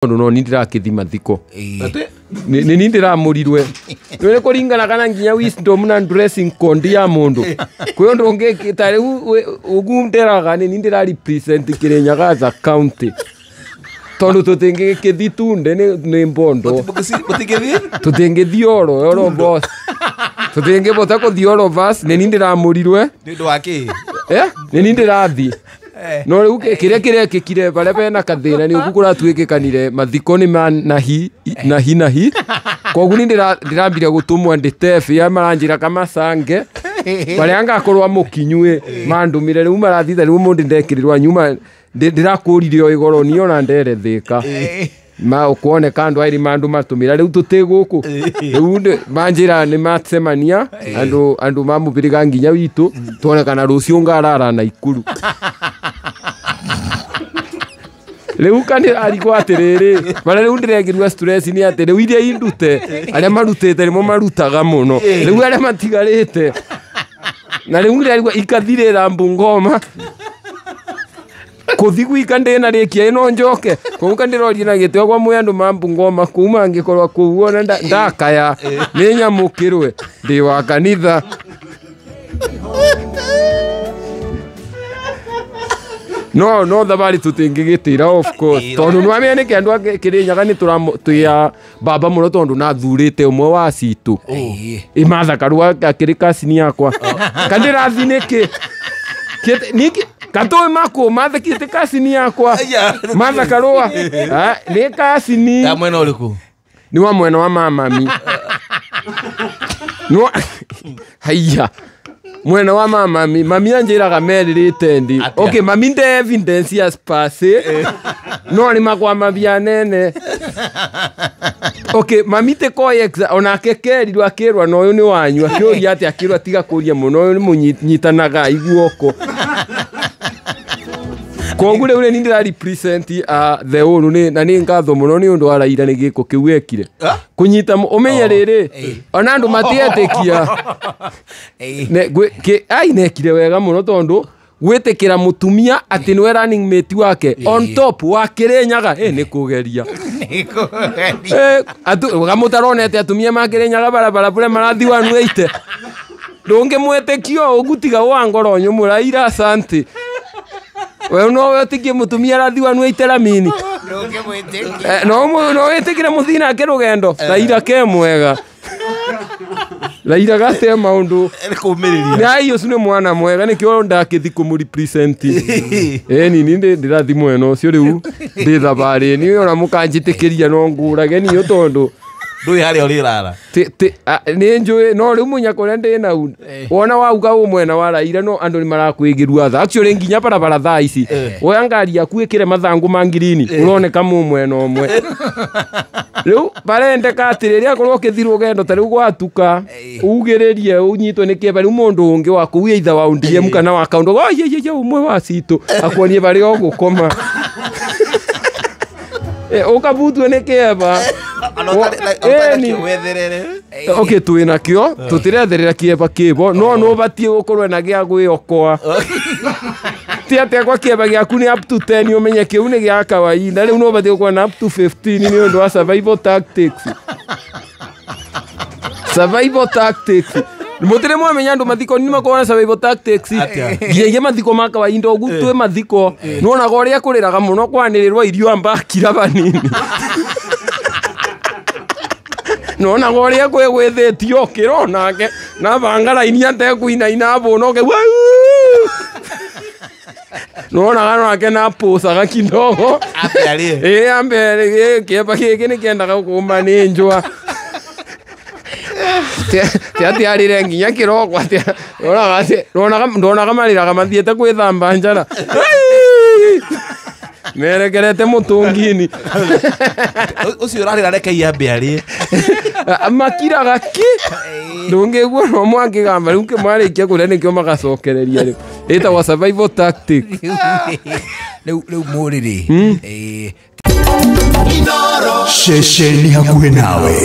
No ni ndĩrakĩthi mathiko nĩ ni ndĩramũrirwe nĩ kũringana kana nginya wisdom na dressing code ya mũndũ kwĩ ũndũ ũngĩ ta rĩu ũguo ndĩraga nĩ ni ndĩra represent Kirinyaga as a county tondũ tũtingĩgĩkĩthi tunde nĩ mbondo tũtingĩthiĩ oro boss tũtingĩbota kũthiĩ oro vas nĩ ni ndĩramũrirwe nĩ ũndũ wa kĩ nĩ ni ndĩrathiĩ no rĩu kĩrĩa kĩrekĩkire barĩa bena kathĩna nĩ ũguo kũratuĩkĩkanire mathiko nĩ ma nahi nahi nahi koguo nĩ ndĩrambire gũtũmwo ndĩtebi ya maranjĩra kamacange barĩa ngakorwo mũkinyue mandũmire rĩu marathitha rĩu mũndũ ndekĩrĩrwa nyuma ndĩrakũrire o igoro niĩ ona nderethĩka ma ũkuoneka andũ aĩrĩ mandũ matũmĩra rĩu tũtĩ gũkũ rĩu manjĩra nĩ macemania andũ mamũbĩrĩga nginya witũ tuonekana rũciũ ngarara Naikuru rĩu kanĩrarigwo atĩrĩrĩ marĩa rĩu ndĩrekĩrwa stress nĩ atĩ rĩu iria indute arĩa marutĩte nĩmo marutaga mũno rĩu arĩa matigarĩte na rĩu ndĩrarigwo ikathirĩra Bungoma kũthi gwika ndĩna rĩkia ĩno njoke kũu kandĩroria na gĩtĩo kwa mwĩ andũ ma Bungoma kuma angĩkorwo kũu ona ndakaya nĩ nyamũkĩrwe ndĩ wa kanitha no thabarĩ tũtingĩgĩtĩra of course tondũ nĩwamenya nĩkĩ andũ a Kĩrĩnyaga nĩ tũramũtĩa baba mũno tondũ nathurĩte ũmwe wa citũ ĩ Martha Karua akĩrĩ kacini yakwa kandĩrathi nĩkĩ nĩkĩ katũĩ makũ Martha kĩte kacini yakwa Martha Karua nĩ kacini ya mwena ũrĩkũ nĩ wa mwena wa mamami no haiya mwena wa mami mami anjĩraga merĩrĩte ndi okay mami nde evidence ya spase no nĩ makwa mabia nene okay mami te koye onake kerirwo akĩrwa no ũyũ nĩ wanyu akĩũria atĩ akĩrwa tiga kũria mũno ũyũ nĩ mũnyitanaga iguoko koguo rĩu nĩ ndĩra represent the whole na nĩ ngatho mũno nĩ ũndũ wa Raila nĩ gĩko kĩu ekire kũnyita ũmenye rĩrĩ ona andũ matietĩkia ai nekire wega mũno tondũ gwĩtĩkĩra mũtumia atĩ nĩwe running mate wake on top wa Kĩrĩnyaga nĩ kũgeria gamũtaronete atumia ma Kĩrĩnyaga barabara bũrĩa marathi 180 ndũngĩmwĩtĩkio ũgutiga wa ngoro nyũmũ Raila asante we no wetikie mutumia rathi wa nweite ramini no wĩtĩkĩre mũthii nake rũgendo Raila ke mwega Raila gate maũndũ nĩ ũcio nĩ mwana mwega nĩkĩo ndakĩthi kũmũrepresent nini ndĩrathi mwena ũcio rĩu ndĩ thabarĩ niĩ ona mũkanjĩtĩkĩria no ngũrage niĩ tondũ ndũĩ harĩa ũrĩrara nĩ njũĩ no rĩu munya kũrĩa ndĩ nau wona wauga ũ mwena wa Raila no andũ nĩ marakwĩgĩrua tha actually nginya barabara thaa ici woya ngari yaku ĩkĩre mathangũ ma ngirini ũroneka mũ mwena ũmwe rĩu barendeka atĩ rĩrĩa akorwo ũkĩthi rũgendo ta rĩu gwatuka ugĩrĩrie ũnyitwo nĩ kĩeba rĩu mũndũ ũngĩ wa kũu either wa ODM kana wa kaũndũ oye ũmwe wa citũ akuonie barĩa ũgũkoma ũkabutwo nĩ kĩeba okay twĩ nakĩo tũtiretherera kĩeba kĩbo no nĩ ũbatiĩ gũkorwo na gĩa gwĩokoa ti atĩ akwa kĩeba gĩaku nĩ up to 10 ũmenye kĩu nĩ gĩa kawaida rĩu nĩ ũbatiĩ gũkorwo na up to 15 nĩ ũndũ wa survival tactics survival tactics mũtirĩ mwamenya andũ mathiko nĩ makoragwo na survival tactics nginyagia mathiko ma kawaida ũguo twĩ mathiko nĩwonaga ũrĩa kũrĩraga mũno kwanĩrĩrwo irio amba akira banini nona ũrĩa kwĩgwĩthĩtio ũkĩra onake na banga raini atekũinaina abũna ũke nĩwonaga nake na pũcaga kidogo ambe kĩeba gĩkĩ nĩkĩendaga kũma nĩ njũa ti atĩ arĩre nginya kĩroko atĩ ndonaga marĩraga mathiĩte gwĩthamba njara merekerete mũtũngi-inĩ ũcio ũrarĩra reke ambe arĩe makiraga ki ndũngĩigua no mwangĩgamba rĩu kĩmarĩkia kũrĩa nĩkĩo magacokereria rĩu ĩtagwo survival tactic rĩu mũrĩrĩ ceceni hakuhĩ nawe.